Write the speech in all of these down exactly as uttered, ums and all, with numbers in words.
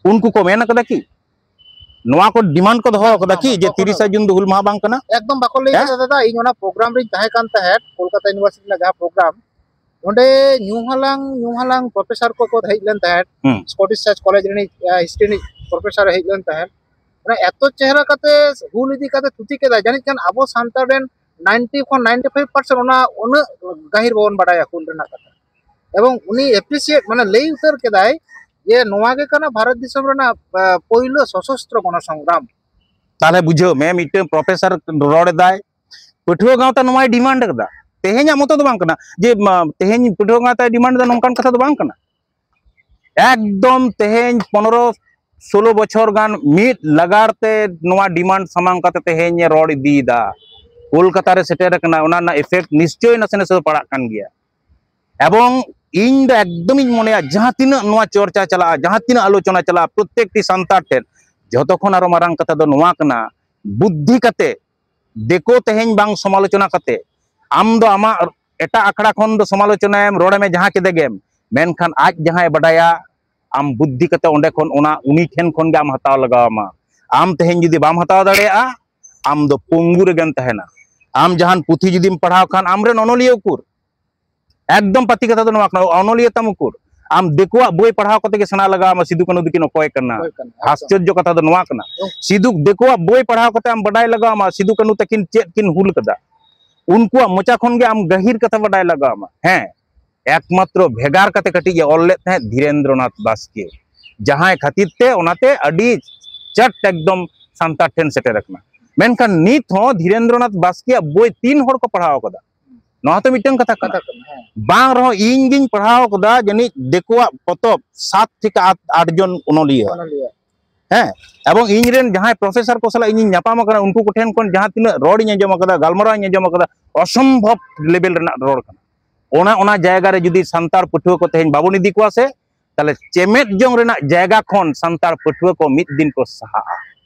ᱩᱱᱠᱩ ᱠᱚ ᱢᱮᱱ ᱠᱟᱫᱟ ᱠᱤ? ᱱᱚᱣᱟ ᱠᱚ ᱰᱤᱢᱟᱱᱰ ᱠᱚ ᱫᱚᱦᱚ ᱠᱟᱫᱟ ᱠᱤ ᱡᱮ ᱛᱤᱨᱤᱥᱟ ᱡᱩᱱ ᱫᱚ ᱦᱩᱞ ᱢᱟᱦᱟ ᱵᱟᱝ ᱠᱟᱱᱟ? ᱮᱠᱫᱚᱢ ᱵᱟᱠᱚ ᱞᱟᱹᱭ ᱠᱟᱫᱟ ᱫᱟᱫᱟ᱾ ᱤᱧ ᱚᱱᱟ ᱯᱨᱳᱜᱨᱟᱢ ᱨᱤᱧ ᱛᱟᱦᱮᱸ ᱠᱟᱱ ᱛᱟᱦᱮᱸᱫ, ᱠᱳᱞᱠᱟᱛᱟ ᱤᱭᱩᱱᱤᱵᱷᱟᱨᱥᱤᱴᱤ ᱨᱮᱱᱟᱜ ᱡᱟᱦᱟᱸ ᱯᱨᱳᱜᱨᱟᱢ, ᱚᱸᱰᱮ ᱧᱩ ᱦᱟᱞᱟᱝ ᱧᱩ ᱦᱟᱞᱟᱝ ᱯᱨᱚᱯᱷᱮᱥᱚᱨ ᱠᱚᱠᱚ ᱦᱮᱡ ᱞᱮᱱ ᱛᱟᱦᱮᱸᱫ᱾ ᱦᱩᱸ᱾ ᱥᱠᱚᱴᱤᱥ ᱪᱟᱨᱪ ᱠᱚᱞᱮᱡᱽ ᱨᱤᱱᱤᱡ ᱦᱤᱥᱴᱨᱤ ᱨᱤᱱᱤᱡ ᱯᱨᱚᱯᱷᱮᱥᱚᱨ ᱦᱮᱡ ᱞᱮᱱ ᱛᱟᱦᱮᱸᱫ᱾ ᱢᱟᱱᱮ ᱮᱛᱚ ᱪᱮᱦᱨᱟ ᱠᱟᱛᱮ ᱦᱩᱞ ᱤᱫᱤ ᱠᱟᱛᱮ ᱛᱷᱩᱛᱤ ᱠᱮᱫᱟᱭ, ᱡᱟᱹᱱᱤᱡ ᱠᱷᱟᱱ ᱟᱵᱚ ᱥᱟᱱᱛᱟᱲ ᱨᱮᱱ ᱱᱟᱭᱤᱱᱴᱤ ᱠᱷᱚᱱ ᱱᱟᱭᱤᱱᱴᱤ ᱯᱷᱟᱭᱤᱵᱷ ᱯᱟᱨᱥᱮᱱᱴ ᱚᱱᱟ ᱩᱱᱟᱹᱜ ᱜᱟᱹᱦᱤᱨ ᱵᱟᱵᱚᱱ ᱵᱟᱰᱟᱭᱟ ᱦᱩᱞ ᱨᱮᱱᱟᱜ ᱠᱟᱛᱷᱟ᱾ ᱮᱵᱚᱝ ᱩᱱᱤ ᱮᱯᱨᱤᱥᱤᱭᱮᱴ, ᱢᱟᱱᱮ ᱞᱟᱹᱭ ᱩᱛᱟᱹᱨ ᱠᱮᱫᱟᱭ ᱡᱮ ᱱᱚᱣᱟ ᱜᱮ ᱠᱟᱱᱟ ᱵᱷᱟᱨᱚᱛ ᱫᱤᱥᱚᱢ ᱨᱮᱱᱟᱜ, ᱟ, ᱯᱳᱭᱞᱳ ᱥᱚᱥᱚᱥᱛᱨᱚ ᱜᱚᱱᱚᱥᱚᱝᱜᱨᱟᱢ᱾ ᱛᱟᱦᱞᱮ ᱵᱩᱡᱷᱟᱹᱣ ᱢᱮ, ᱢᱤᱫᱴᱟᱝ ᱯᱨᱚᱯᱷᱮᱥᱚᱨ ᱨᱚᱲ ᱮᱫᱟᱭ, ᱯᱟᱹᱴᱷᱩᱣᱟᱹ ᱜᱟᱶᱛᱟ ᱱᱚᱣᱟᱭ ᱰᱤᱢᱟᱱᱰ ᱠᱟᱫᱟ᱾ ᱛᱮᱦᱮᱧᱟᱜ ᱢᱚᱛᱚ ᱫᱚ ᱵᱟᱝ ᱠᱟᱱᱟ ᱡᱮ, ᱢᱟ, ᱛᱮᱦᱮᱧ ᱯᱟᱹᱴᱷᱩᱣᱟᱹ ᱜᱟᱶᱛᱟᱭ ᱰᱤᱢᱟᱱᱰ ᱮᱫᱟ, ᱱᱚᱝᱠᱟᱱ ᱠᱟᱛᱷᱟ ᱫᱚ ᱵᱟᱝ ᱠᱟᱱᱟ᱾ ᱮᱠᱫᱚᱢ ᱛᱮᱦᱮᱧ ᱯᱚᱱᱨᱚ ᱥᱳᱞᱳ ᱵᱚᱪᱷᱚᱨ ᱜᱟᱱ ᱢᱤᱫ ᱞᱟᱜᱟᱨ ᱛᱮ ᱱᱚᱣᱟ ᱰᱤᱢᱟᱱᱰ ᱥᱟᱢᱟᱝ ᱠᱟᱛᱮ ᱛᱮᱦᱮᱧ ᱮ ᱨᱚᱲ ᱤᱫᱤᱭᱮᱫᱟ, ᱠᱳᱞᱠᱟᱛᱟ ᱨᱮ ᱥᱮᱴᱮᱨ ᱟᱠᱟᱱᱟ, ᱚᱱᱟ ᱨᱮᱱᱟᱜ ᱤᱯᱷᱮᱠᱴ ᱱᱤᱥᱪᱳᱭ ᱱᱟᱥᱮ ᱱᱟᱥᱮ ᱫᱚ ᱯᱟᱲᱟᱜ ᱠᱟᱱ ᱜᱮᱭᱟ᱾ ᱮᱵᱚᱝ ᱤᱧ ᱫᱚ ᱮᱠᱫᱚᱢᱤᱧ ᱢᱚᱱᱮᱭᱟ, ᱡᱟᱦᱟᱸ ᱛᱤᱱᱟᱹᱜ ᱱᱚᱣᱟ ᱪᱚᱨᱪᱟ ᱪᱟᱞᱟᱜᱼᱟ, ᱡᱟᱦᱟᱸ ᱛᱤᱱᱟᱹᱜ ᱟᱞᱳᱪᱚᱱᱟ ᱪᱟᱞᱟᱜᱼᱟ, ᱯᱨᱚᱛᱮᱠᱴᱤ ᱥᱟᱱᱛᱟᱲ ᱴᱷᱮᱱ ᱡᱷᱚᱛᱚ ᱠᱷᱚᱱ ᱟᱨᱚ ᱢᱟᱨᱟᱝ ᱠᱟᱛᱷᱟ ᱫᱚ ᱱᱚᱣᱟ ᱠᱟᱱᱟ, ᱵᱩᱫᱽᱫᱷᱤ ᱠᱟᱛᱮ ᱫᱤᱠᱩ ᱛᱮᱦᱮᱧ ᱵᱟᱝ ᱥᱚᱢᱟᱞᱳᱪᱚᱱᱟ ᱠᱟᱛᱮ, ᱟᱢ ᱫᱚ ᱟᱢᱟᱜ ᱮᱴᱟᱜ ᱟᱠᱷᱲᱟ ᱠᱷᱚᱱ ᱫᱚ ᱥᱚᱢᱟᱞᱳᱪᱚᱱᱟᱭᱮᱢ, ᱨᱚᱲᱮᱢᱮ, ᱡᱟᱦᱟᱸ ᱠᱮᱫᱮ ᱜᱮᱢ, ᱢᱮᱱᱠᱷᱟᱱ ᱟᱡ ᱡᱟᱦᱟᱸᱭ ᱵᱟᱰᱟᱭᱟ, ᱟᱢ ᱵᱩᱫᱽᱫᱷᱤ ᱠᱟᱛᱮ ᱚᱸᱰᱮ ᱠᱷᱚᱱ, ᱚᱱᱟ ᱩᱱᱤ ᱴᱷᱮᱱ ᱠᱷᱚᱱ ᱜᱮ ᱟᱢ ᱦᱟᱛᱟᱣ ᱞᱟᱜᱟᱣ ᱟᱢᱟ᱾ ᱟᱢ ᱛᱮᱦᱮᱧ ᱡᱩᱫᱤ ᱵᱟᱢ ᱦᱟᱛᱟᱣ ᱫᱟᱲᱮᱭᱟᱜᱼᱟ, ᱟᱢ ᱫᱚ ᱯᱚᱝᱜᱩ ᱨᱮᱜᱮᱢ ᱛᱟᱦᱮᱱᱟ᱾ ᱟᱢ ᱡᱟᱦᱟᱱ ᱯᱩᱛᱷᱤ ᱡᱩᱫᱤᱢ ᱯᱟᱲᱦᱟᱣ ᱠᱷᱟᱱ, ᱟᱢᱨᱮᱱ ᱚᱱᱚᱞᱤᱭᱟᱹ ᱩᱠᱩᱨ? ᱮᱠᱫᱚᱢ ᱯᱟᱹᱛᱤ ᱠᱟᱛᱷᱟ ᱫᱚ ᱱᱚᱣᱟ ᱠᱟᱱᱟ, ᱚᱱᱚᱞᱤᱭᱟᱹ ᱛᱟᱢ ᱩᱠᱩᱨ? ᱟᱢ ᱫᱤᱠᱩᱣᱟᱜ ᱵᱳᱭ ᱯᱟᱲᱦᱟᱣ ᱠᱟᱛᱮ ᱜᱮ ᱥᱮᱬᱟ ᱞᱟᱜᱟᱣ ᱟᱢᱟ ᱥᱤᱫᱩ ᱠᱟᱹᱱᱩ ᱫᱚᱠᱤᱱ ᱚᱠᱚᱭ ᱠᱟᱱᱟ᱾ ᱚᱠᱚᱭ ᱠᱟᱱᱟ? ᱮᱠᱫᱚᱢ᱾ ᱟᱥᱪᱚᱨᱡᱚ ᱠᱟᱛᱷᱟ ᱫᱚ ᱱᱚᱣᱟ ᱠᱟᱱᱟ, ᱮᱠᱫᱚᱢ᱾ ᱥᱤᱫᱩ, ᱫᱤᱠᱩᱣᱟᱜ ᱵᱳᱭ ᱯᱟᱲᱦᱟᱣ ᱠᱟᱛᱮ ᱟᱢ ᱵᱟᱰᱟᱭ ᱞᱟᱜᱟᱣ ᱟᱢᱟ ᱥᱤᱫᱩ ᱠᱟᱹᱱᱩ ᱛᱟᱹᱠᱤᱱ ᱪᱮᱫ ᱠᱤᱱ ᱦᱩᱞ ᱠᱟᱫᱟ᱾ ᱩᱱᱠᱩᱣᱟᱜ ᱢᱚᱪᱟ ᱠᱷᱚᱱ ᱜᱮ ᱟᱢ ᱜᱟᱹᱦᱤᱨ ᱠᱟᱛᱷᱟ ᱵᱟᱰᱟᱭ ᱞᱟᱜᱟᱣ ᱟᱢᱟ᱾ ᱦᱮᱸ, ᱮᱠᱢᱟᱛᱨᱚ ᱵᱷᱮᱜᱟᱨ ᱠᱟᱛᱮ ᱠᱟᱹᱴᱤᱡ ᱮ ᱚᱞ ᱞᱮᱫ ᱛᱟᱦᱮᱸᱫ ᱫᱷᱤᱨᱮᱱᱫᱨᱚᱱᱟᱛᱷ ᱵᱟᱥᱠᱮ, ᱡᱟᱦᱟᱸᱭ ᱠᱷᱟᱹᱛᱤᱨ ᱛᱮ ᱚᱱᱟᱛᱮ ᱟᱹᱰᱤ ᱪᱟᱴ ᱮᱠᱫᱚᱢ ᱥᱟᱱᱛᱟᱲ ᱴᱷᱮᱱ ᱥᱮᱴᱮᱨ ᱟᱠᱟᱱᱟ᱾ ᱢᱮᱱᱠᱷᱟᱱ ᱱᱤᱛ ᱦᱚᱸ ᱫᱷᱤᱨᱮᱱᱫᱨᱚᱱᱟᱛᱷ ᱵᱟᱥᱠᱮᱭᱟᱜ ᱵᱳᱭ ᱛᱤᱱ ᱦᱚᱲ ᱠᱚ ᱯᱟᱲᱦᱟᱣ ᱟᱠᱟᱫᱟ? ᱱᱚᱣᱟ ᱦᱚᱸᱛᱚ ᱢᱤᱫᱴᱟᱝ ᱠᱟᱛᱷᱟ ᱠᱟᱱᱟ᱾ ᱠᱟᱛᱷᱟ ᱠᱟᱱᱟ, ᱦᱮᱸ᱾ ᱵᱟᱝ ᱨᱮᱦᱚᱸ ᱤᱧ ᱜᱤᱧ ᱯᱟᱲᱦᱟᱣ ᱟᱠᱟᱫᱟ ᱡᱟᱹᱱᱤᱡ ᱫᱤᱠᱩᱣᱟᱜ ᱯᱚᱛᱚᱵ ᱥᱟᱛ ᱛᱷᱮᱠᱮ ᱟᱴ, ᱟᱴ ᱡᱚᱱ ᱚᱱᱚᱞᱤᱭᱟᱹ᱾ ᱚᱱᱚᱞᱤᱭᱟᱹ᱾ ᱦᱮᱸ, ᱮᱵᱚᱝ ᱤᱧ ᱨᱮᱱ ᱡᱟᱦᱟᱸᱭ ᱯᱨᱚᱯᱷᱮᱥᱚᱨ ᱠᱚ ᱥᱟᱞᱟᱜ ᱤᱧᱤᱧ ᱧᱟᱯᱟᱢ ᱟᱠᱟᱱᱟ, ᱩᱱᱠᱩ ᱠᱚᱴᱷᱮᱱ ᱠᱷᱚᱱ ᱡᱟᱦᱟᱸ ᱛᱤᱱᱟᱹᱜ ᱨᱚᱲ ᱤᱧ ᱟᱸᱡᱚᱢ ᱟᱠᱟᱫᱟ, ᱜᱟᱞᱢᱟᱨᱟᱣ ᱤᱧ ᱟᱸᱡᱚᱢ ᱟᱠᱟᱫᱟ, ᱚᱥᱚᱢᱵᱷᱚᱵ ᱞᱮᱵᱮᱞ ᱨᱮᱱᱟᱜ ᱨᱚᱲ ᱠᱟᱱᱟ᱾ ᱚᱱᱟ, ᱚᱱᱟ ᱡᱟᱭᱜᱟ ᱨᱮ ᱡᱩᱫᱤ ᱥᱟᱱᱛᱟᱲ ᱯᱟᱹᱴᱷᱩᱣᱟᱹ ᱠᱚ ᱛᱮᱦᱮᱧ ᱵᱟᱵᱚᱱ ᱤᱫᱤ ᱠᱚᱣᱟ ᱥᱮ, ᱛᱟᱦᱞᱮ ᱪᱮᱢᱮᱫ ᱡᱚᱝ ᱨᱮᱱᱟᱜ ᱡᱟᱭᱜᱟ ᱠᱷᱚᱱ ᱥᱟᱱᱛᱟᱲ ᱯᱟᱹᱴᱷᱩᱣᱟᱹ ᱠᱚ ᱢᱤᱫ ᱫᱤᱱ ᱠᱚ ᱥᱟᱦᱟᱜᱼᱟ᱾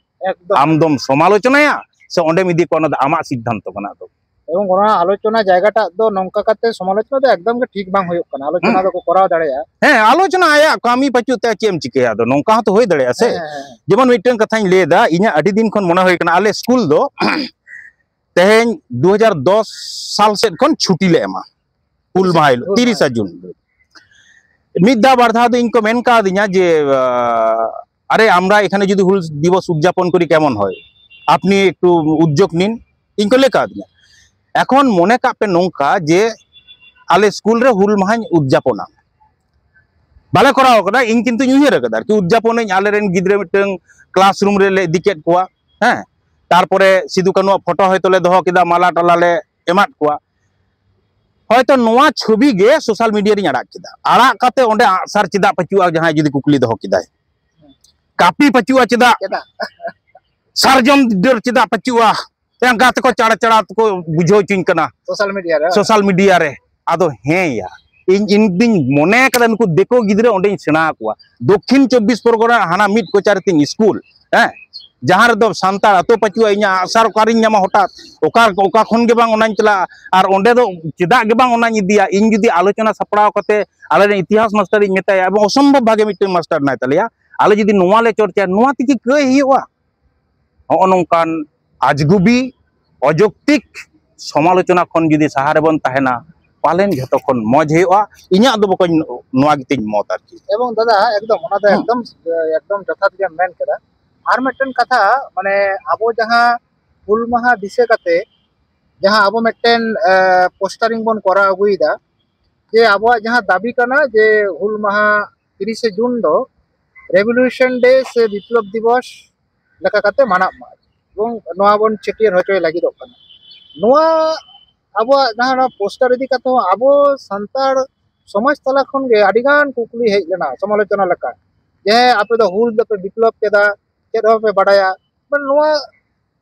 ᱮᱠᱫᱚᱢ᱾ ᱟᱢ ᱫᱚᱢ ᱥᱚᱢᱟᱞᱳᱪᱚᱱᱟᱭᱟ ᱥᱮ ᱚᱸᱰᱮᱢ ᱤᱫᱤ ᱠᱚᱣᱟ, ᱚᱱᱟ ᱫᱚ ᱟᱢᱟᱜ ᱥᱤᱫᱽᱫᱷᱟᱱᱛᱚ ᱠᱟᱱᱟ᱾ ᱟᱫᱚ ᱮᱵᱚᱝ ᱚᱱᱟ ᱟᱞᱳᱪᱚᱱᱟ ᱡᱟᱭᱜᱟᱴᱟᱜ ᱫᱚ ᱱᱚᱝᱠᱟ ᱠᱟᱛᱮ ᱥᱚᱢᱟᱞᱳᱪᱚᱱᱟ ᱫᱚ ᱮᱠᱫᱚᱢ ᱜᱮ ᱴᱷᱤᱠ ᱵᱟᱝ ᱦᱩᱭᱩᱜ ᱠᱟᱱᱟ᱾ ᱟᱞᱳᱪᱚᱱᱟ ᱦᱩᱸ᱾ ᱫᱚᱠᱚ ᱠᱚᱨᱟᱣ ᱫᱟᱲᱮᱭᱟᱜᱼᱟ᱾ ᱦᱮᱸ, ᱟᱞᱳᱪᱚᱱᱟ ᱟᱭᱟᱜ ᱠᱟᱹᱢᱤ ᱯᱟᱹᱪᱩᱜ ᱛᱮ ᱪᱮᱫ ᱮᱢ ᱪᱤᱠᱟᱹᱭᱟ? ᱟᱫᱚ ᱱᱚᱝᱠᱟ ᱦᱚᱸᱛᱚ ᱦᱩᱭ ᱫᱟᱲᱮᱭᱟᱜᱼᱟ ᱥᱮ᱾ ᱦᱮᱸ, ᱦᱮᱸ, ᱦᱮᱸ᱾ ᱡᱮᱢᱚᱱ ᱢᱤᱫᱴᱟᱝ ᱠᱟᱛᱷᱟᱧ ᱞᱟᱹᱭ ᱮᱫᱟ, ᱤᱧᱟᱹᱜ ᱟᱹᱰᱤ ᱫᱤᱱ ᱠᱷᱚᱱ ᱢᱚᱱᱮ ᱦᱩᱭ ᱠᱟᱱᱟ, ᱟᱞᱮ ᱥᱠᱩᱞ ᱫᱚ ᱛᱮᱦᱮᱧ ᱫᱩ ᱦᱟᱡᱟᱨ ᱫᱚᱥ ᱥᱟᱞ ᱥᱮᱫ ᱠᱷᱚᱱ ᱪᱷᱩᱴᱤ ᱞᱮ ᱮᱢᱟ ᱦᱩᱞ ᱢᱟᱦᱟ ᱦᱤᱞᱳᱜ, ᱦᱩᱞ ᱢᱟᱦᱟ᱾ ᱛᱤᱨᱤᱥᱟ ᱡᱩᱱ᱾ ᱢᱤᱫ ᱫᱷᱟᱣ ᱵᱟᱨ ᱫᱷᱟᱣ ᱫᱚ ᱤᱧ ᱠᱚ ᱢᱮᱱ ᱠᱟᱣᱫᱤᱧᱟ ᱡᱮ, ᱟᱨᱮ, ᱟᱢᱨᱟ ᱮᱠᱷᱟᱱᱮ ᱡᱩᱫᱤ ᱦᱩᱞ ᱫᱤᱵᱚᱥ ᱩᱫᱽᱡᱟᱯᱚᱱ ᱠᱚᱨᱤ ᱠᱮᱢᱚᱱ ᱦᱚᱭ, ᱟᱯᱱᱤ ᱮᱠᱴᱩ ᱩᱫᱽᱡᱳᱜᱽ ᱱᱤᱱ, ᱤᱧ ᱠᱚ ᱞᱟᱹᱭ ᱠᱟᱣᱫᱤᱧᱟ᱾ ᱮᱠᱷᱚᱱ ᱢᱚᱱᱮ ᱠᱟᱜ ᱯᱮ ᱱᱚᱝᱠᱟ ᱡᱮ ᱟᱞᱮ ᱥᱠᱩᱞ ᱨᱮ ᱦᱩᱞ ᱢᱟᱦᱟᱧ ᱩᱫᱽᱡᱟᱯᱚᱱᱟ, ᱵᱟᱞᱮ ᱠᱚᱨᱟᱣ ᱠᱟᱫᱟ, ᱤᱧ ᱠᱤᱱᱛᱩᱧ ᱩᱭᱦᱟᱹᱨ ᱟᱠᱟᱫᱟ ᱟᱨᱠᱤ, ᱩᱫᱽᱡᱟᱯᱚᱱᱟᱹᱧ, ᱟᱞᱮᱨᱮᱱ ᱜᱤᱫᱽᱨᱟᱹ ᱢᱤᱫᱴᱟᱝ ᱠᱞᱟᱥᱨᱩᱢ ᱨᱮᱞᱮ ᱤᱫᱤ ᱠᱮᱫ ᱠᱚᱣᱟ, ᱦᱮᱸ, ᱛᱟᱨᱯᱚᱨᱮ ᱥᱤᱫᱩ ᱠᱟᱹᱱᱩᱣᱟᱜ ᱯᱷᱳᱴᱳ ᱦᱚᱭᱛᱳ ᱞᱮ ᱫᱚᱦᱚ ᱠᱮᱫᱟ, ᱢᱟᱞᱟ ᱴᱟᱞᱟ ᱞᱮ ᱮᱢᱟᱫ ᱠᱚᱣᱟ, ᱦᱚᱭᱛᱳ ᱱᱚᱣᱟ ᱪᱷᱚᱵᱤ ᱜᱮ ᱥᱳᱥᱟᱞ ᱢᱤᱰᱤᱭᱟ ᱨᱤᱧ ᱟᱲᱟᱜ ᱠᱮᱫᱟ, ᱟᱲᱟᱜ ᱠᱟᱛᱮ ᱚᱸᱰᱮ ᱟᱜᱼᱥᱟᱨ ᱪᱮᱫᱟᱜ ᱯᱟᱹᱪᱩᱜᱼᱟ, ᱡᱟᱦᱟᱸᱭ ᱡᱩᱫᱤ ᱠᱩᱠᱞᱤ ᱫᱚᱦᱚ ᱠᱮᱫᱟᱭ, ᱠᱟᱹᱯᱤ ᱯᱟᱹᱪᱩᱜᱼᱟ ᱪᱮᱫᱟᱜ, ᱪᱮᱫᱟᱜ? ᱥᱟᱨᱡᱚᱢ ᱰᱟᱹᱨ ᱪᱮᱫᱟᱜ ᱯᱟᱹᱪᱩᱜᱼᱟ, ᱮᱸᱜᱟ ᱛᱮᱠᱚ ᱪᱟᱲ ᱪᱟᱲᱟ ᱛᱮᱠᱚ ᱵᱩᱡᱷᱟᱹᱣ ᱦᱚᱪᱚᱧ ᱠᱟᱱᱟ ᱥᱳᱥᱟᱞ ᱢᱤᱰᱤᱭᱟ ᱨᱮ᱾ ᱥᱳᱥᱟᱞ ᱢᱤᱰᱤᱭᱟ ᱨᱮ᱾ ᱟᱫᱚ ᱦᱮᱸ ᱭᱟ, ᱤᱧ, ᱤᱧ ᱫᱩᱧ ᱢᱚᱱᱮ ᱠᱟᱫᱟ ᱱᱩᱠᱩ ᱫᱤᱠᱩ ᱜᱤᱫᱽᱨᱟᱹ ᱚᱸᱰᱮᱧ ᱥᱮᱬᱟ ᱟᱠᱚᱣᱟ᱾ ᱫᱚᱠᱠᱷᱤᱱ ᱪᱚᱵᱵᱤᱥ ᱯᱚᱨᱜᱚᱱᱟ ᱦᱟᱱᱟ ᱢᱤᱫ ᱠᱚᱪᱟ ᱨᱮᱛᱤᱧ ᱥᱠᱩᱞ, ᱦᱮᱸ, ᱡᱟᱦᱟᱸ ᱨᱮᱫᱚ ᱥᱟᱱᱛᱟᱲ ᱟᱛᱳ ᱯᱟᱹᱪᱩᱜᱼᱟ, ᱤᱧᱟᱹᱜ ᱟᱜᱼᱥᱟᱨ ᱚᱠᱟᱨᱤᱧ ᱧᱟᱢᱟ ᱦᱚᱴᱟᱛ, ᱚᱠᱟ, ᱚᱠᱟ ᱠᱷᱚᱱ ᱜᱮ ᱵᱟᱝ ᱚᱱᱟᱧ ᱪᱟᱞᱟᱜᱼᱟ᱾ ᱟᱨ ᱚᱸᱰᱮ ᱫᱚ ᱪᱮᱫᱟᱜ ᱜᱮ ᱵᱟᱝ ᱚᱱᱟᱧ ᱤᱫᱤᱭᱟ, ᱤᱧ ᱡᱩᱫᱤ ᱟᱞᱳᱪᱚᱱᱟ ᱥᱟᱯᱲᱟᱣ ᱠᱟᱛᱮ ᱟᱞᱮᱨᱮᱱ ᱤᱛᱤᱦᱟᱥ ᱢᱟᱥᱴᱟᱨᱤᱧ ᱢᱮᱛᱟᱭᱟ, ᱮᱵᱚᱝ ᱚᱥᱚᱢᱵᱷᱚᱵ ᱵᱷᱟᱜᱮ ᱢᱤᱫᱴᱮᱱ ᱢᱟᱥᱴᱟᱨ ᱢᱮᱱᱟᱭ ᱛᱟᱞᱮᱭᱟ, ᱟᱞᱮ ᱡᱩᱫᱤ ᱱᱚᱣᱟ ᱞᱮ ᱪᱚᱨᱪᱟᱭᱟ, ᱱᱚᱣᱟ ᱛᱮᱠᱤ ᱠᱟᱹᱭ ᱦᱩᱭᱩᱜᱼᱟ? ᱦᱚᱸᱜᱼᱚ ᱱᱚᱝᱠᱟᱱ ᱟᱡᱽᱜᱩᱵᱤ, ᱚᱡᱚᱠᱛᱤᱠ ᱥᱚᱢᱟᱞᱳᱪᱚᱱᱟ ᱠᱷᱚᱱ ᱡᱩᱫᱤ ᱥᱟᱦᱟ ᱨᱮᱵᱚᱱ ᱛᱟᱦᱮᱱᱟ, ᱯᱟᱞᱮᱱ ᱡᱷᱚᱛᱚ ᱠᱷᱚᱱ ᱢᱚᱡᱽ ᱦᱩᱭᱩᱜᱼᱟ᱾ ᱤᱧᱟᱹᱜ ᱫᱚ ᱵᱚᱠᱚᱧ ᱱᱚᱣᱟ ᱜᱮᱛᱤᱧ ᱢᱚᱛ ᱟᱨᱠᱤ᱾ ᱮᱵᱚᱝ ᱫᱟᱫᱟ, ᱮᱠᱫᱚᱢ ᱚᱱᱟ ᱫᱚ ᱦᱩᱸ᱾ ᱮᱠᱫᱚᱢ, ᱮᱠᱫᱚᱢ ᱡᱚᱛᱷᱟᱛ ᱜᱮᱢ ᱢᱮᱱ ᱠᱮᱫᱟ᱾ ᱟᱨ ᱢᱤᱫᱴᱮᱱ ᱠᱟᱛᱷᱟ, ᱢᱟᱱᱮ ᱟᱵᱚ ᱡᱟᱦᱟᱸ ᱦᱩᱞ ᱢᱟᱦᱟ ᱫᱤᱥᱟᱹ ᱠᱟᱛᱮ ᱡᱟᱦᱟᱸ ᱟᱵᱚ ᱢᱤᱫᱴᱮᱱ, ᱮ, ᱯᱳᱥᱴᱟᱨᱤᱝ ᱵᱚᱱ ᱠᱚᱨᱟᱣ ᱟᱹᱜᱩᱭᱮᱫᱟ, ᱡᱮ ᱟᱵᱚᱣᱟᱜ ᱡᱟᱦᱟᱸ ᱫᱟᱹᱵᱤ ᱠᱟᱱᱟ ᱡᱮ ᱦᱩᱞ ᱢᱟᱦᱟ ᱛᱤᱨᱤᱥᱮ ᱡᱩᱱ ᱫᱚ ᱨᱮᱵᱷᱚᱞᱩᱥᱚᱱ ᱰᱮ ᱥᱮ ᱵᱤᱯᱞᱚᱵ ᱫᱤᱵᱚᱥ ᱞᱮᱠᱟ ᱠᱟᱛᱮ ᱢᱟᱱᱟᱜ ᱢᱟ, ᱮᱵᱚᱝ ᱱᱚᱣᱟ ᱵᱚᱱ ᱪᱷᱟᱹᱴᱭᱟᱹᱨ ᱦᱚᱪᱚᱭ ᱞᱟᱹᱜᱤᱫᱚᱜ ᱠᱟᱱᱟ᱾ ᱱᱚᱣᱟ ᱟᱵᱚᱣᱟᱜ ᱡᱟᱦᱟᱸ ᱱᱚᱣᱟ ᱯᱳᱥᱴᱟᱨ ᱤᱫᱤ ᱠᱟᱛᱮ ᱦᱚᱸ ᱟᱵᱚ ᱥᱟᱱᱛᱟᱲ ᱥᱚᱢᱟᱡᱽ ᱛᱟᱞᱟ ᱠᱷᱚᱱ ᱜᱮ ᱟᱹᱰᱤᱜᱟᱱ ᱠᱩᱠᱞᱤ ᱦᱮᱡ ᱞᱮᱱᱟ ᱥᱚᱢᱟᱞᱳᱪᱚᱱᱟ ᱞᱮᱠᱟ, ᱡᱮ ᱦᱮᱸ, ᱟᱯᱮ ᱫᱚ ᱦᱩᱞ ᱫᱚᱯᱮ ᱵᱤᱯᱞᱚᱵ ᱠᱮᱫᱟ, ᱪᱮᱫ ᱦᱚᱸ ᱵᱟᱯᱮ ᱵᱟᱰᱟᱭᱟ᱾ ᱢᱟᱱᱮ ᱱᱚᱣᱟ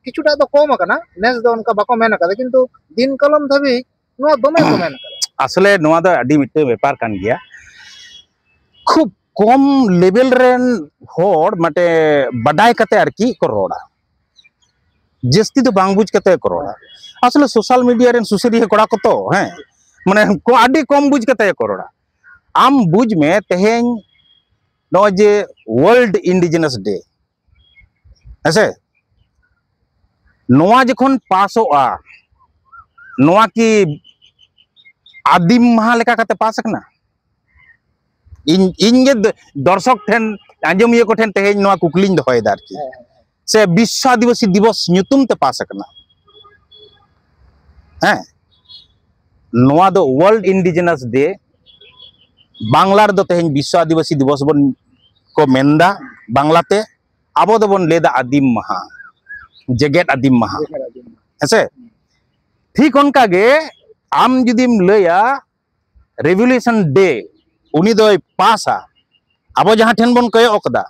ᱠᱤᱪᱷᱩᱴᱟ ᱫᱚ ᱠᱚᱢ ᱟᱠᱟᱱᱟ, ᱱᱮᱥ ᱫᱚ ᱚᱱᱠᱟ ᱵᱟᱠᱚ ᱢᱮᱱ ᱟᱠᱟᱫᱟ, ᱠᱤᱱᱛᱩ ᱫᱤᱱ ᱠᱟᱞᱚᱢ ᱫᱷᱟᱹᱵᱤᱡ ᱱᱚᱣᱟ ᱫᱚᱢᱮ ᱠᱚ ᱢᱮᱱ ᱟᱠᱟᱫᱟ᱾ ᱟᱥᱚᱞᱮ ᱱᱚᱣᱟ ᱫᱚ ᱟᱹᱰᱤ ᱢᱤᱫᱴᱟᱝ ᱵᱮᱯᱟᱨ ᱠᱟᱱ ᱜᱮᱭᱟ, ᱠᱷᱩᱵ ᱠᱚᱢ ᱞᱮᱵᱮᱞ ᱨᱮᱱ ᱦᱚᱲ ᱢᱟᱱᱮ ᱵᱟᱰᱟᱭ ᱠᱟᱛᱮ ᱟᱨᱠᱤ ᱠᱚ ᱨᱚᱲᱟ, ᱡᱟᱹᱥᱛᱤ ᱫᱚ ᱵᱟᱝ ᱵᱩᱡᱽ ᱠᱟᱛᱮ ᱠᱚ ᱨᱚᱲᱟ᱾ ᱟᱥᱚᱞᱮ ᱥᱳᱥᱟᱞ ᱢᱤᱰᱤᱭᱟ ᱨᱮᱱ ᱥᱩᱥᱟᱹᱨᱤᱭᱟᱹ ᱠᱚᱲᱟ ᱠᱚ ᱛᱚ, ᱦᱮᱸ, ᱢᱟᱱᱮ ᱠᱚ ᱟᱹᱰᱤ ᱠᱚᱢ ᱵᱩᱡᱽ ᱠᱟᱛᱮ ᱠᱚ ᱨᱚᱲᱟ᱾ ᱟᱢ ᱵᱩᱡᱽ ᱢᱮ, ᱛᱮᱦᱮᱧ ᱱᱚᱜᱼᱚᱭ ᱡᱮ ᱣᱟᱨᱞᱰ ᱤᱱᱰᱤᱡᱤᱱᱟᱥ ᱰᱮ, ᱦᱮᱸᱥᱮ, ᱱᱚᱣᱟ ᱡᱚᱠᱷᱚᱱ ᱯᱟᱥᱚᱜᱼᱟ, ᱱᱚᱣᱟ ᱠᱤ ᱟᱹᱫᱤᱢ ᱢᱟᱦᱟ ᱞᱮᱠᱟ ᱠᱟᱛᱮ ᱯᱟᱥ ᱟᱠᱟᱱᱟ? ᱤᱧ, ᱤᱧ ᱜᱮ ᱫᱚ-, ᱫᱚᱨᱥᱚᱠ ᱴᱷᱮᱱ, ᱟᱸᱡᱚᱢᱤᱭᱟᱹ ᱠᱚ ᱴᱷᱮᱱ ᱛᱮᱦᱮᱧ ᱱᱚᱣᱟ ᱠᱩᱠᱞᱤᱧ ᱫᱚᱦᱚᱭᱮᱫᱟ ᱟᱨᱠᱤ᱾ ᱦᱮᱸ, ᱦᱮᱸ, ᱦᱮᱸ᱾ ᱥᱮ ᱵᱤᱥᱥᱚ ᱟᱹᱫᱤᱵᱟᱹᱥᱤ ᱫᱤᱵᱚᱥ ᱧᱩᱛᱩᱢ ᱛᱮ ᱯᱟᱥ ᱟᱠᱟᱱᱟ? ᱦᱮᱸ, ᱱᱚᱣᱟ ᱫᱚ ᱣᱟᱨᱞᱰ ᱤᱱᱰᱤᱡᱤᱱᱟᱥ ᱰᱮ, ᱵᱟᱝᱞᱟ ᱨᱮᱫᱚ ᱛᱮᱦᱮᱧ ᱵᱤᱥᱥᱚ ᱟᱹᱫᱤᱵᱟᱹᱥᱤ ᱫᱤᱵᱚᱥ ᱵᱚᱱ ᱠᱚ ᱢᱮᱱᱫᱟ ᱵᱟᱝᱞᱟᱛᱮ, ᱟᱵᱚ ᱫᱚᱵᱚᱱ ᱞᱟᱹᱭᱫᱟ ᱟᱹᱫᱤᱢ ᱢᱟᱦᱟ, ᱡᱮᱜᱮᱛ ᱟᱹᱫᱤᱢ ᱢᱟᱦᱟ᱾ ᱡᱮᱜᱮᱛ ᱟᱹᱫᱤᱢ ᱢᱟᱦᱟ᱾ ᱦᱮᱸᱥᱮ? ᱴᱷᱤᱠ ᱚᱱᱠᱟ ᱜᱮ ᱟᱢ ᱡᱩᱫᱤᱢ ᱞᱟᱹᱭᱟ ᱨᱮᱜᱩᱞᱮᱥᱚᱱ ᱰᱮ, ᱩᱱᱤ ᱫᱚᱭ ᱯᱟᱥᱟ᱾ ᱟᱵᱚ ᱡᱟᱦᱟᱸ ᱴᱷᱮᱱ ᱵᱚᱱ ᱠᱚᱭᱚᱜ ᱠᱟᱫᱟ,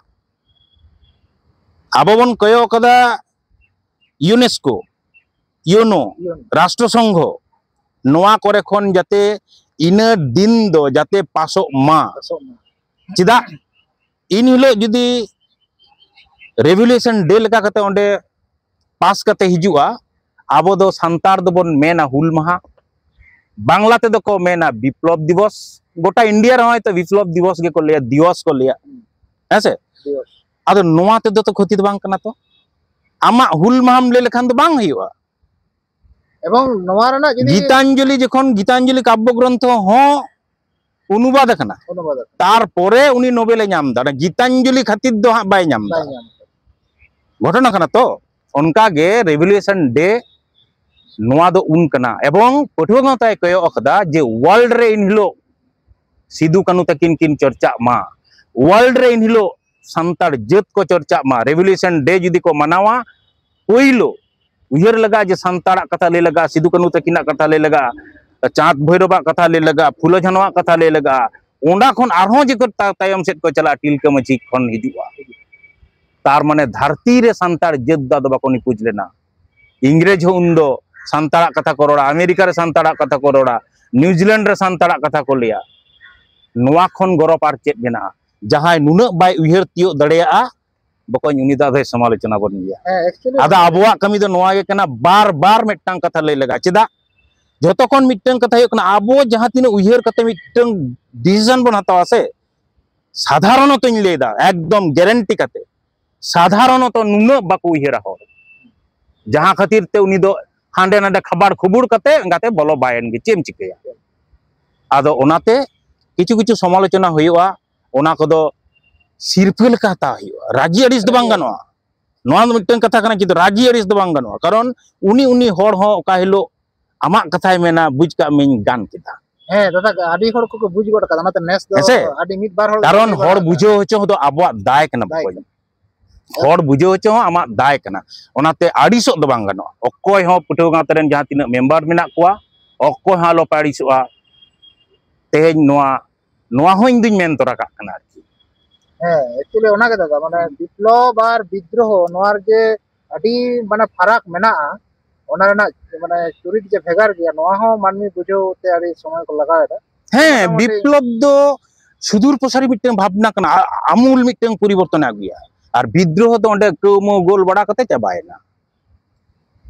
ᱟᱵᱚ ᱵᱚᱱ ᱠᱚᱭᱚᱜ ᱠᱟᱫᱟ ᱭᱩᱱᱮᱥᱠᱳ, ᱭᱩᱱᱳ, ᱭᱩᱱᱳ᱾ ᱨᱟᱥᱴᱨᱚ ᱥᱚᱝᱜᱷᱚ, ᱱᱚᱣᱟ ᱠᱚᱨᱮ ᱠᱷᱚᱱ ᱡᱟᱛᱮ ᱤᱱᱟᱹ ᱫᱤᱱ ᱫᱚ ᱡᱟᱛᱮ ᱯᱟᱥᱚᱜ ᱢᱟ᱾ ᱯᱟᱥᱚᱜ ᱢᱟ᱾ ᱪᱮᱫᱟᱜ? ᱤᱱ ᱦᱤᱞᱳᱜ ᱡᱩᱫᱤ ᱨᱮᱜᱩᱞᱮᱥᱚᱱ ᱰᱮ ᱞᱮᱠᱟ ᱠᱟᱛᱮ ᱚᱸᱰᱮ ᱯᱟᱥ ᱠᱟᱛᱮ ᱦᱤᱡᱩᱜᱼᱟ, ᱟᱵᱚ ᱫᱚ ᱥᱟᱱᱛᱟᱲ ᱫᱚᱵᱚᱱ ᱢᱮᱱᱟ ᱦᱩᱞ ᱢᱟᱦᱟ, ᱵᱟᱝᱞᱟ ᱛᱮᱫᱚ ᱠᱚ ᱢᱮᱱᱟ ᱵᱤᱯᱞᱚᱵ ᱫᱤᱵᱚᱥ, ᱜᱚᱴᱟ ᱤᱱᱰᱤᱭᱟ ᱨᱮᱦᱚᱸ ᱦᱚᱭᱛᱳ ᱵᱤᱯᱞᱚᱵ ᱫᱤᱵᱚᱥ ᱜᱮᱠᱚ ᱞᱟᱹᱭᱟ, ᱫᱤᱵᱚᱥ ᱠᱚ ᱞᱟᱹᱭᱟ, ᱦᱮᱸ ᱥᱮ? ᱫᱤᱵᱚᱥ᱾ ᱟᱫᱚ ᱱᱚᱣᱟ ᱛᱮᱫᱚ ᱛᱚ ᱠᱷᱚᱛᱤ ᱫᱚ ᱵᱟᱝ ᱠᱟᱱᱟ ᱛᱚ, ᱟᱢᱟᱜ ᱦᱩᱞ ᱢᱟᱦᱟᱢ ᱞᱟᱹᱭ ᱞᱮᱠᱷᱟᱱ ᱫᱚ ᱵᱟᱝ ᱦᱩᱭᱩᱜᱼᱟ᱾ ᱮᱵᱚᱝ ᱱᱚᱣᱟ ᱨᱮᱱᱟᱜ ᱡᱩᱫᱤ ᱜᱤᱛᱟᱧᱡᱚᱞᱤ, ᱡᱚᱠᱷᱚᱱ ᱜᱤᱛᱟᱧᱡᱚᱞᱤ ᱠᱟᱵᱽᱵᱚ ᱜᱨᱚᱱᱛᱷᱚ ᱦᱚᱸ ᱚᱱᱩᱵᱟᱫ ᱟᱠᱟᱱᱟ, ᱚᱱᱩᱵᱟᱫ ᱟᱠᱟᱱᱟ᱾ ᱛᱟᱨᱯᱚᱨᱮ ᱩᱱᱤ ᱱᱳᱵᱮᱞ ᱮ ᱧᱟᱢ ᱮᱫᱟ᱾ ᱚᱱᱟ ᱜᱤᱛᱟᱧᱡᱚᱞᱤ ᱠᱷᱟᱹᱛᱤᱨ ᱫᱚ ᱦᱟᱸᱜ ᱵᱟᱭ ᱧᱟᱢ ᱮᱫᱟ᱾ ᱵᱟᱭ ᱧᱟᱢ ᱮᱫᱟ᱾ ᱜᱷᱚᱴᱚᱱᱟ ᱠᱟᱱᱟ ᱛᱚ᱾ ᱚᱱᱠᱟ ᱜᱮ ᱨᱮᱜᱩᱞᱮᱥᱚᱱ ᱰᱮ ᱱᱚᱣᱟ ᱫᱚ ᱩᱱ ᱠᱟᱱᱟ, ᱮᱵᱚᱝ ᱯᱟᱹᱴᱷᱩᱣᱟᱹ ᱜᱟᱶᱛᱟᱭ ᱠᱚᱭᱚᱜ ᱟᱠᱟᱫᱟ ᱡᱮ ᱣᱟᱨᱞᱰ ᱨᱮ ᱮᱱ ᱦᱤᱞᱳᱜ ᱥᱤᱫᱩ ᱠᱟᱹᱱᱦᱩ ᱛᱟᱹᱠᱤᱱ ᱠᱤᱱ ᱪᱚᱨᱪᱟᱜ ᱢᱟ, ᱣᱟᱨᱞᱰ ᱨᱮ ᱮᱱ ᱦᱤᱞᱳᱜ ᱥᱟᱱᱛᱟᱲ ᱡᱟᱹᱛ ᱠᱚ ᱪᱚᱨᱪᱟᱜ ᱢᱟ᱾ ᱨᱮᱜᱩᱞᱮᱥᱚᱱ ᱰᱮ ᱡᱩᱫᱤ ᱠᱚ ᱢᱟᱱᱟᱣᱟ, ᱯᱳᱭᱞᱳ ᱩᱭᱦᱟᱹᱨ ᱞᱟᱜᱟᱜᱼᱟ ᱡᱮ ᱥᱟᱱᱛᱟᱲᱟᱜ ᱠᱟᱛᱷᱟ ᱞᱟᱹᱭ ᱞᱟᱜᱟᱜᱼᱟ, ᱥᱤᱫᱩ ᱠᱟᱹᱱᱦᱩ ᱛᱟᱹᱠᱤᱱᱟᱜ ᱠᱟᱛᱷᱟ ᱞᱟᱹᱭ ᱞᱟᱜᱟᱜᱼᱟ, ᱪᱟᱸᱫᱽ ᱵᱷᱳᱭᱨᱳᱵᱟᱜ ᱠᱟᱛᱷᱟ ᱞᱟᱹᱭ ᱞᱟᱜᱟᱜᱼᱟ, ᱯᱷᱩᱞᱳ ᱡᱷᱟᱱᱚᱣᱟᱜ ᱠᱟᱛᱷᱟ ᱞᱟᱹᱭ ᱞᱟᱜᱟᱜᱼᱟ᱾ ᱚᱱᱟ ᱠᱷᱚᱱ ᱟᱨᱦᱚᱸ ᱡᱮ ᱠᱚ ᱛᱟ-, ᱛᱟᱭᱚᱢ ᱥᱮᱫ ᱠᱚ ᱪᱟᱞᱟᱜᱼᱟ, ᱛᱤᱞᱠᱟᱹ ᱢᱟᱹᱡᱷᱤ ᱠᱷᱚᱱ ᱦᱤᱡᱩᱜᱼᱟ᱾ ᱛᱟᱨ ᱢᱟᱱᱮ ᱫᱷᱟᱹᱨᱛᱤ ᱨᱮ ᱥᱟᱱᱛᱟᱲ ᱡᱟᱹᱛ ᱫᱚ ᱟᱫᱚ ᱵᱟᱠᱚ ᱱᱤᱯᱩᱡ ᱞᱮᱱᱟ᱾ ᱤᱝᱨᱮᱡᱽ ᱦᱚᱸ ᱩᱱᱫᱚ ᱥᱟᱱᱛᱟᱲᱟᱜ ᱠᱟᱛᱷᱟ ᱠᱚ ᱨᱚᱲᱟ, ᱟᱢᱮᱨᱤᱠᱟ ᱨᱮ ᱥᱟᱱᱛᱟᱲᱟᱜ ᱠᱟᱛᱷᱟ ᱠᱚ ᱨᱚᱲᱟ, ᱱᱤᱭᱩᱡᱤᱞᱮᱱᱰ ᱨᱮ ᱥᱟᱱᱛᱟᱲᱟᱜ ᱠᱟᱛᱷᱟ ᱠᱚ ᱞᱟᱹᱭᱟ᱾ ᱱᱚᱣᱟ ᱠᱷᱚᱱ ᱜᱚᱨᱚᱵᱽ ᱟᱨ ᱪᱮᱫ ᱢᱮᱱᱟᱜᱼᱟ? ᱡᱟᱦᱟᱸᱭ ᱱᱩᱱᱟᱹᱜ ᱵᱟᱭ ᱩᱭᱦᱟᱹᱨ ᱛᱤᱭᱳᱜ ᱫᱟᱲᱮᱭᱟᱜᱼᱟ, ᱵᱚᱠᱚᱧ, ᱩᱱᱤ ᱫᱚ ᱟᱫᱚᱭ ᱥᱚᱢᱟᱞᱳᱪᱚᱱᱟ ᱵᱚᱱ ᱜᱮᱭᱟ᱾ ᱦᱮᱸ, actually ᱟᱫᱚ ᱟᱵᱚᱣᱟᱜ ᱠᱟᱹᱢᱤ ᱫᱚ ᱱᱚᱣᱟ ᱜᱮ ᱠᱟᱱᱟ, ᱵᱟᱨ ᱵᱟᱨ ᱢᱤᱫᱴᱟᱝ ᱠᱟᱛᱷᱟ ᱞᱟᱹᱭ ᱞᱟᱜᱟᱜᱼᱟ᱾ ᱪᱮᱫᱟᱜ? ᱡᱷᱚᱛᱚ ᱠᱷᱚᱱ ᱢᱤᱫᱴᱟᱝ ᱠᱟᱛᱷᱟ ᱦᱩᱭᱩᱜ ᱠᱟᱱᱟ, ᱟᱵᱚ ᱡᱟᱦᱟᱸ ᱛᱤᱱᱟᱹᱜ ᱩᱭᱦᱟᱹᱨ ᱠᱟᱛᱮ ᱢᱤᱫᱴᱟᱝ decision ᱵᱚᱱ ᱦᱟᱛᱟᱣᱟ ᱥᱮ, ᱥᱟᱫᱷᱟᱨᱚᱱᱚᱛᱚᱧ ᱞᱟᱹᱭᱫᱟ, ᱮᱠᱫᱚᱢ guarantee ᱠᱟᱛᱮ, ᱥᱟᱫᱷᱟᱨᱚᱱᱚᱛᱚ ᱱᱩᱱᱟᱹᱜ ᱵᱟᱠᱚ ᱩᱭᱦᱟᱹᱨᱟ ᱦᱚᱲ, ᱡᱟᱦᱟᱸ ᱠᱷᱟᱹᱛᱤᱨ ᱛᱮ ᱩᱱᱤ ᱫᱚ ᱦᱟᱸᱰᱮ ᱱᱟᱰᱮ ᱠᱷᱟᱵᱟᱲ ᱠᱷᱩᱵᱩᱲ ᱠᱟᱛᱮ ᱜᱟᱛᱮ ᱵᱚᱞᱚ ᱵᱟᱭᱮᱱ ᱜᱮ, ᱪᱮᱫ ᱮᱢ ᱪᱤᱠᱟᱹᱭᱟ? ᱟᱫᱚ ᱚᱱᱟᱛᱮ ᱠᱤᱪᱷᱩ ᱠᱤᱪᱷᱩ ᱥᱚᱢᱟᱞᱳᱪᱚᱱᱟ ᱦᱩᱭᱩᱜᱼᱟ, ᱚᱱᱟ ᱠᱚᱫᱚ ᱥᱤᱨᱯᱟᱹ ᱞᱮᱠᱟ ᱦᱟᱛᱟᱣ ᱦᱩᱭᱩᱜᱼᱟ, ᱨᱟᱹᱜᱤ ᱟᱹᱲᱤᱥ ᱫᱚ ᱵᱟᱝ ᱜᱟᱱᱚᱜᱼᱟ᱾ ᱱᱚᱣᱟ ᱫᱚ ᱢᱤᱫᱴᱟᱝ ᱠᱟᱛᱷᱟ ᱠᱟᱱᱟ, ᱠᱤᱱᱛᱩ ᱨᱟᱹᱜᱤ ᱟᱹᱲᱤᱥ ᱫᱚ ᱵᱟᱝ ᱜᱟᱱᱚᱜᱼᱟ, ᱠᱟᱨᱚᱱ ᱩᱱᱤ ᱩᱱᱤ ᱦᱚᱲ ᱦᱚᱸ ᱚᱠᱟ ᱦᱤᱞᱳᱜ ᱟᱢᱟᱜ ᱠᱟᱛᱷᱟᱭ ᱢᱮᱱᱟ, ᱵᱩᱡᱽ ᱠᱟᱜ ᱢᱮᱧ ᱜᱟᱱ ᱠᱮᱫᱟ᱾ ᱦᱮᱸ ᱫᱟᱫᱟ, ᱟᱹᱰᱤ ᱦᱚᱲ ᱠᱚᱠᱚ ᱵᱩᱡᱽ ᱜᱚᱫ ᱠᱟᱫᱟ, ᱚᱱᱟᱛᱮ ᱱᱮᱥ ᱫᱚ ᱦᱮᱸᱥᱮ? ᱟᱹᱰᱤ ᱢᱤᱫ ᱵᱟᱨ ᱦᱚᱲ ᱠᱟᱨᱚᱱ ᱦᱚᱲ ᱵᱩᱡᱷᱟᱹᱣ ᱦᱚᱪᱚ ᱫᱚ ᱟᱵᱚᱣᱟᱜ ᱫᱟᱭ ᱠᱟᱱᱟ ᱫᱟᱭ ᱵᱚᱠᱚᱧ᱾ ᱠᱟᱱᱟ᱾ ᱦᱚᱲ ᱵᱩᱡᱷᱟᱹᱣ ᱦᱚᱪᱚ ᱦᱚᱸ ᱟᱢᱟᱜ ᱫᱟᱭ ᱠᱟᱱᱟ᱾ ᱚᱱᱟᱛᱮ ᱟᱹᱲᱤᱥᱚᱜ ᱫᱚ ᱵᱟᱝ ᱜᱟᱱᱚᱜᱼᱟ᱾ ᱚᱠᱚᱭ ᱦᱚᱸ ᱯᱟᱹᱴᱷᱩᱣᱟᱹ ᱜᱟᱶᱛᱟ ᱨᱮᱱ ᱡᱟᱦᱟᱸ ᱛᱤᱱᱟᱹᱜ ᱢᱮᱢᱵᱟᱨ ᱢᱮᱱᱟᱜ ᱠᱚᱣᱟ, ᱚᱠᱚᱭ ᱦᱚᱸ ᱟᱞᱚ ᱯᱮ ᱟᱹᱲᱤᱥᱚᱜᱼᱟ᱾ ᱛᱮᱦᱮᱧ ᱱᱚᱣᱟ, ᱱᱚᱣᱟ ᱦᱚᱸ ᱤᱧ ᱫᱩᱧ ᱢᱮᱱ ᱛᱚᱨᱟ ᱠᱟᱜ ᱠᱟᱱᱟ ᱟᱨᱠᱤ᱾ ᱦᱮᱸ, actually ᱚᱱᱟ ᱜᱮ ᱫᱟᱫᱟ, ᱢᱟᱱᱮ ᱵᱤᱯᱞᱚᱵ ᱟᱨ ᱵᱤᱫᱽᱨᱳᱦᱚ ᱱᱚᱣᱟ ᱨᱮ ᱡᱮ ᱟᱹᱰᱤ ᱢᱟᱱᱮ ᱯᱷᱟᱨᱟᱠ ᱢᱮᱱᱟᱜᱼᱟ, ᱚᱱᱟ ᱨᱮᱱᱟᱜ ᱢᱟᱱᱮ ᱪᱩᱨᱤᱛ ᱡᱮ ᱵᱷᱮᱜᱟᱨ ᱜᱮᱭᱟ, ᱱᱚᱣᱟ ᱦᱚᱸ ᱢᱟᱹᱱᱢᱤ ᱵᱩᱡᱷᱟᱹᱣ ᱛᱮ ᱟᱹᱰᱤ ᱥᱚᱢᱚᱭ ᱠᱚ ᱞᱟᱜᱟᱣ ᱮᱫᱟ᱾ ᱦᱮᱸ, ᱢᱚᱴᱟᱢᱩᱴᱤ ᱵᱤᱯᱞᱚᱵ ᱫᱚ ᱥᱩᱫᱩᱨ ᱯᱨᱚᱥᱟᱨᱤ ᱢᱤᱫᱴᱟᱝ ᱵᱷᱟᱵᱽᱱᱟ ᱠᱟᱱᱟ, ᱟ-, ᱟᱢᱩᱞ ᱢᱤᱫᱴᱟᱝ ᱯᱚᱨᱤᱵᱚᱨᱛᱚᱱᱮ ᱟᱹᱜᱩᱭᱟ᱾ ᱟᱨ ᱵᱤᱫᱽᱨᱳᱦᱚ ᱫᱚ ᱚᱸᱰᱮ ᱠᱟᱹᱣᱢᱟᱹᱣ ᱜᱳᱞ ᱵᱟᱲᱟ ᱠᱟᱛᱮ ᱪᱟᱵᱟᱭᱮᱱᱟ᱾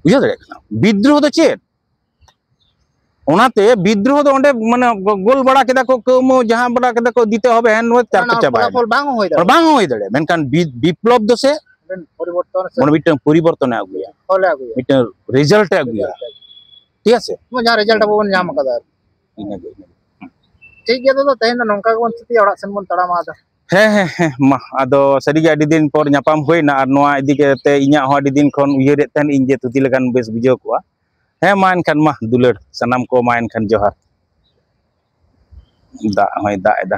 ᱵᱩᱡᱷᱟᱹᱣ ᱫᱟᱲᱮᱭᱟᱜ ᱠᱟᱱᱟ? ᱵᱤᱫᱽᱨᱳᱦᱚ ᱫᱚ ᱪᱮᱫ? ᱚᱱᱟᱛᱮ ᱵᱤᱫᱽᱨᱳᱦᱚ ᱫᱚ ᱚᱸᱰᱮ ᱢᱟᱱᱮ ᱜᱳᱞ ᱵᱟᱲᱟ ᱠᱮᱫᱟ ᱠᱚ, ᱠᱟᱹᱣᱢᱟᱹᱣ ᱡᱟᱦᱟᱸ ᱵᱟᱲᱟ ᱠᱮᱫᱟ ᱠᱚ, ᱫᱤᱛᱮ ᱦᱚᱵᱮ ᱦᱮᱱ ᱱᱚᱣᱟ ᱪᱟᱨ ᱚᱱᱟ ᱠᱚ ᱪᱟᱵᱟᱭᱮᱱᱟ᱾ ᱯᱷᱚᱞᱟᱯᱷᱚᱞ ᱵᱟᱝ ᱦᱩᱭ ᱫᱟᱲᱮᱭᱟᱜᱼᱟ᱾ ᱵᱟᱝ ᱦᱩᱭ ᱫᱟᱲᱮᱭᱟᱜᱼᱟ᱾ ᱢᱮᱱᱠᱷᱟᱱ ᱵᱤ-, ᱵᱤᱯᱞᱚᱵ ᱫᱚ ᱥᱮ ᱢᱤᱫᱴᱮᱱ ᱯᱚᱨᱤᱵᱚᱨᱛᱚᱱ ᱥᱮ ᱢᱟᱱᱮ ᱢᱤᱫᱴᱟᱝ ᱯᱚᱨᱤᱵᱚᱨᱛᱚᱱᱮ ᱟᱹᱜᱩᱭᱟ, ᱯᱷᱚᱞᱮ ᱟᱹᱜᱩᱭᱟ᱾ ᱢᱤᱫᱴᱟᱝ ᱨᱮᱡᱟᱞᱴ ᱮ ᱟᱹᱜᱩᱭᱟ᱾ ᱨᱮᱡᱟᱞᱴ ᱮ ᱟᱹᱜᱩᱭᱟ᱾ ᱴᱷᱤᱠ ᱟᱪᱷᱮ? ᱱᱚᱣᱟ ᱡᱟᱦᱟᱸ ᱨᱮᱡᱟᱞᱴ ᱟᱵᱚ ᱵᱚᱱ ᱧᱟᱢ ᱟᱠᱟᱫᱟ ᱟᱨᱠᱤ᱾ ᱤᱱᱟᱹᱜᱮ, ᱤᱱᱟᱹᱜᱮ᱾ ᱴᱷᱤᱠ ᱜᱮᱭᱟ ᱫᱟᱫᱟ, ᱛᱮᱦᱮᱧ ᱫᱚ ᱱᱚᱝᱠᱟ ᱜᱮᱵᱚᱱ ᱛᱷᱩᱛᱤᱭᱟ, ᱚᱲᱟᱜ ᱥᱮᱱ ᱵᱚᱱ ᱛᱟᱲᱟᱢᱟ ᱟᱫᱚ᱾ ᱦᱮᱸ, ᱦᱮᱸ, ᱦᱮᱸ, ᱢᱟ, ᱟᱫᱚ ᱥᱟᱹᱨᱤᱜᱮ ᱟᱹᱰᱤ ᱫᱤᱱ ᱯᱚᱨ ᱧᱟᱯᱟᱢ ᱦᱩᱭᱱᱟ, ᱟᱨ ᱱᱚᱣᱟ ᱤᱫᱤ ᱠᱟᱛᱮ ᱤᱧᱟᱹᱜ ᱦᱚᱸ ᱟᱹᱰᱤ ᱫᱤᱱ ᱠᱷᱚᱱ ᱩᱭᱦᱟᱹᱨᱮᱫ ᱛᱟᱦᱮᱱ ᱤᱧ ᱡᱮ ᱛᱷᱩᱛᱤ ᱞᱮᱠᱷᱟᱱ ᱵᱮᱥ ᱵᱩᱡᱷᱟᱹᱣ ᱠᱚᱜᱼᱟ᱾ ᱦᱮᱸ, ᱢᱟ ᱮᱱᱠᱷᱟᱱ, ᱢᱟ ᱫᱩᱞᱟᱹᱲ ᱥᱟᱱᱟᱢ ᱠᱚ, ᱢᱟ ᱮᱱᱠᱷᱟᱱ ᱡᱚᱦᱟᱨ᱾ ᱫᱟᱜ ᱦᱚᱸᱭ ᱫᱟᱜ ᱮᱫᱟ᱾